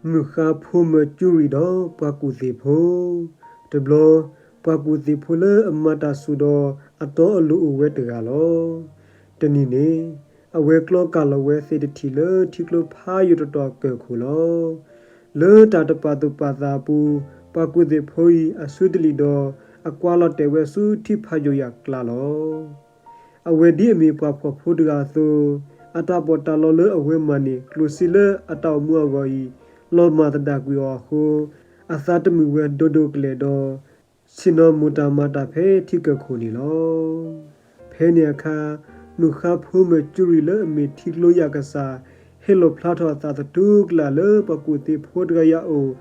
မုၢ်ဃါဖိမၢၢ်ကူရံၣ်ဒီးပှၤကူၣ်သ့ၣ်ဖိ. တဘျီ, ပှၤကူၣ်သ့ၣ်ဖိလၢအမၤတၢ်ဆူၣ်ဒီးအတီအလိၤအိၣ်ဝဲတဂၤလီၤ. တနံၤန့ၣ်, အဝဲကျီကၢ်လီၤဝဲသ့ၣ်တထံၣ်လၢထံကျိဖးယိၣ်တတီၤအကၢၢ်ခိၣ်လီၤ. လၢတၢ်တပာ်သူၣ်ပာ်သးအပူၤ, ပှၤကူၣ်သ့ၣ်ဖိအံၤအစုတလံာ်ဒီးအကွါလီၤတဲာ်ဝဲဆူထံဖးယိၣ်ယၣ်ကျါလီၤ. အဝဲဒ်အမ့ၢ်ပှၤဖှီၣ်ဖိတဂၤအသိး, အတၢ်ပီးတၢ်လီလၢအဝဲမၤန့ၣ် ကျိၣ်စ့လၢအတၢ်အိၣ်မူအဂီၢ်အံၤ လီၤမၢ်သဒၣ်ကွံာ်အီၤအဃိ, အသးတမုာ်ဝဲဒိၣ်ဒိၣ်ကလဲာ်ဒီး ဆ့ၣ်နီၤမိၣ်တၢ်မၤတၢ်ဖဲထံကၢၢ်ခိၣ်န့ၣ်လီၤ. ဖဲန့ၣ်အခါ, မုၢ်ဃါဖိမၢၢ်ကူရံၣ်လၢအမ့ၢ်ထံကျိယၣ်ကစၢ် ဟဲလီၤဖျါထီၣ်အသးသတူၢ်ကလာ်လၢပှၤကူၣ်သ့ၣ်ဖိတဂၤအံၤအအိၣ်,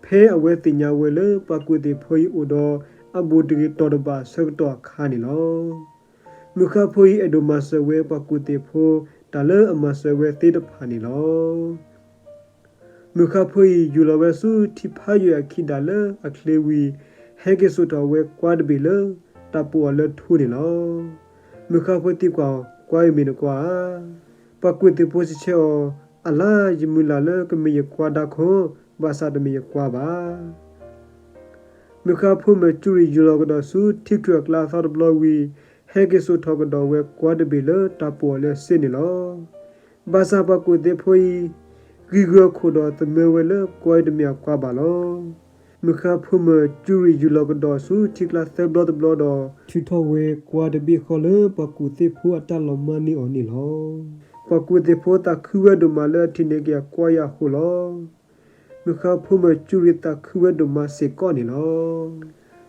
ဖဲအဝဲသ့ၣ်ညါဝဲလၢပှၤကူၣ်သ့ၣ်ဖိအံၤအိၣ်ဒီးအဘူးတဂ့ၤတီၤတဘၣ်အဆၢကတီၢ်အခါန့ၣ်လီၤ. မုၢ်ဃါဖိအံၤအဲၣ်ဒိးမၤစၢၤဝဲပှၤကူၣ်သ့ၣ်ဖိ တၢ်လၢအမၤစၢၤဝဲသ့ၣ်တဖၣ်န့ၣ်လီၤ. မုၢ်ဃါဖိအံၤယူၢ်လီၤဝဲဆူထံဖးယိၣ်အခံဒၣ်လၢအချ့ဝံၤ, ဟဲက့ၤစိာ်ထီၣ်ဝဲကွါတဘ့ၣ်လၢတၢ်ပိာ်အီၤလၢထူန့ၣ်လီၤ. မုၢ်ဃါဖိသံကွၢ်အီၤ, ကွါအံၤမ့ၢ်နကွါဧါ. ပှၤကူၣ်သ့ၣ်ဖိစံးဆၢအီၤ, အလါ ယမုၢ်လၢ်လၢကမ့ၢ်ယကွါဒါခီ, ဘၣ်ဆၣ်တမ့ၢ်ယကွါဘၣ်. မုၢ်ဃါဖိမၢၢ်ကူရံၣ်ယူၢ်လီၤကဒီးဆူထံချၢၣ်အကျါအသီတဘျီဝံၤ, ဟဲက့ၤစိာ်ထီၣ်ကဒီးဝဲကွါတဘ့ၣ်လၢတၢ်ပိာ်အီၤလၢစ့န့ၣ်လီၤ. ဘၣ်ဆၣ်ပှၤကူၣ်သ့ၣ်ဖိအံၤ ဂံၢ်ဂုာ်အခိၣ်ဒီးသမၢဝဲလၢကွါအံၤတမ့ၢ်အကွါဘၣ်လီၤ. မုၢ်ဃါဖိမၢၢ်ကူရံၣ်ယူၢ်လီၤကဒီးဆူထံကျါသၢဘျီတဘျီဒီး ထုးထီၣ်ဝဲကွါတဘ့ၣ်ဃီလၢပှၤကူၣ်သ့ၣ်ဖိအတၢ်လီၤမၢ်န့ၢ်အီၤန့ၣ်လီၤ. ပှၤကူၣ်သ့ၣ်ဖိသးခုဝဲဒိၣ်မးလၢအထံၣ်န့ၢ်က့ၤအကွါအံၤအဃိလီၤ. မုၢ်ဃါဖိမၢၢ်ကူရံၣ်သးခုဝဲဒိၣ်မးစ့ၢ်ကီးန့ၣ်လီၤ.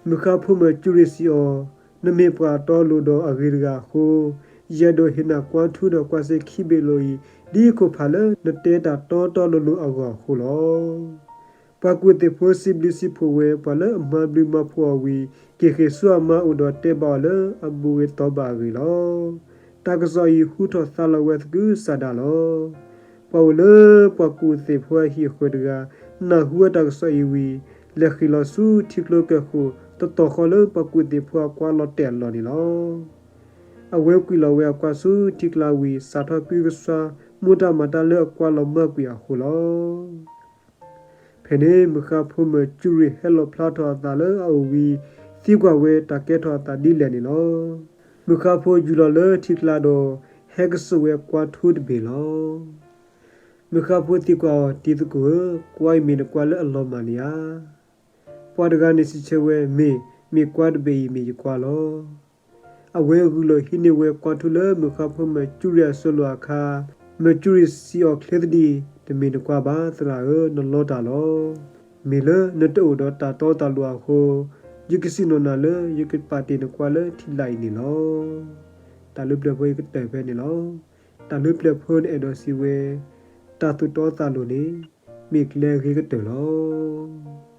မုၢ်ဃါဖိမၢၢ်ကူရံၣ်စံးအီၤ, နမ့ၢ်ပှၤတီလိၤဒီးအဂ့ၤတဂၤအဃိ, ယအဲၣ်ဒိးဟ့ၣ်နၤကွါထူဒီးကွါစ့ခံဘ့ၣ်လိာ်အံၤ ဒ်ခိၣ်ဖးလၢနတဲတၢ်တီတီလိၤလိၤအဂီၢ်အဃိလီၤ. ပှၤကူၣ်သ့ၣ်ဖိစံးဘျုးစံးဖှိၣ်ဝဲပှၤလၢအမၤဘျုးမၤဖှိၣ်အီၤဝံၤ, က့ၤဃ့ၢ်ဆူအမါအိၣ်ဒီးတဲဘၣ်အီၤလၢအဘူးဂ့ၤတီၤဘၣ်အဂ့ၢ်လီၤ. တၢ်ကစီၣ်အံၤဟူထီၣ်သါလီၤဝဲသကုၤဆးဒးလီၤ. ပှၤအိၣ်လၢပှၤကူၣ်သ့ၣ်ဖိအဟံၣ်အဃၢၤတဂၤ နၢ်ဟူဝဲတၢ်ကစီၣ်အံၤဝံၤ, လဲၤဃ့ၢ်လီၤဆူထံကျိကၢၢ်ခိၣ်တတီၤဃီလၢပှၤကူၣ်သ့ၣ်ဖိအကွါလီၤတဲာ်အလီၢ်န့ၣ်လီၤ. အဝဲကွံာ်လီၤဝဲအကွါဆူထံကျါဝံၤ စးထီၣ်ကုကစွါ မိၢ်တၢ်မၤတၢ်လၢအကွါလီၤမၢ်ကွံာ်အဃိလီၤ. ဖဲန့ၣ်မုၢ်ဃါဖိမၢၢ်ကူရံၣ်ဟဲလီၤဖျါထီၣ်အသးလၢအအိၣ်ဝံၤ, သံကွၢ်ဝဲတၢ်ကဲထီၣ်အသးဒ်လဲၣ်န့ၣ်လီၤ. မုၢ်ဃါဖိယူၢ်လီၤလၢထံကျါဒီး ဟဲကစိာ်ဝဲကွါထူတဘ့ၣ်လီၤ. မုၢ်ဃါဖိသံကွၢ်အီၤ, တံၤသကိးဧၢ, ကွါအံၤမ့ၢ်နကွါလၢအလီၤမၢ်န့ၣ်ဧါ. ပှၤတဂၤန့ၣ်စံးဆၢဝဲ, မ့ၢ်, မ့ၢ်ကွါတဘ့ၣ်အံၤမ့ၢ်ယကွါလီၤ. အဝဲဂုာ်လီၤဟံးန့ၢ်ဝဲကွါထူလၢမုၢ်ဃါဖိမၢၢ်ကူရံၣ်အစိၤလိၤအခါ, မၢၢ်ကူရံၣ်စံးအီၤချ့သဒံး, တမ့ၢ်နကွါဘၣ် သရၣ်ဧၢ, နလီတၢ်လီၤ. မ့ၢ်လၢနတအိၣ်ဒီးတၢ်တီတၢ်လိၤအဃိ, ယကစံးနီၣ်နၤလၢယကပာ်တ့ၢ်နကွါလၢထံလာ်အံၤန့ၣ်လီၤ. တၢ်လၢပျၢၤဖိအံၤကတၢၢ်ဖဲန့ၣ်လီၤ. တၢ်လၢပျၢၤဖိန့ၣ်အဲၣ်ဒိးစံးဝဲ, တၢ်သူၣ်တီသးလိၤန့ၣ် မ့ၢ်ကျဲဂ့ၤကတၢၢ်လီၤ.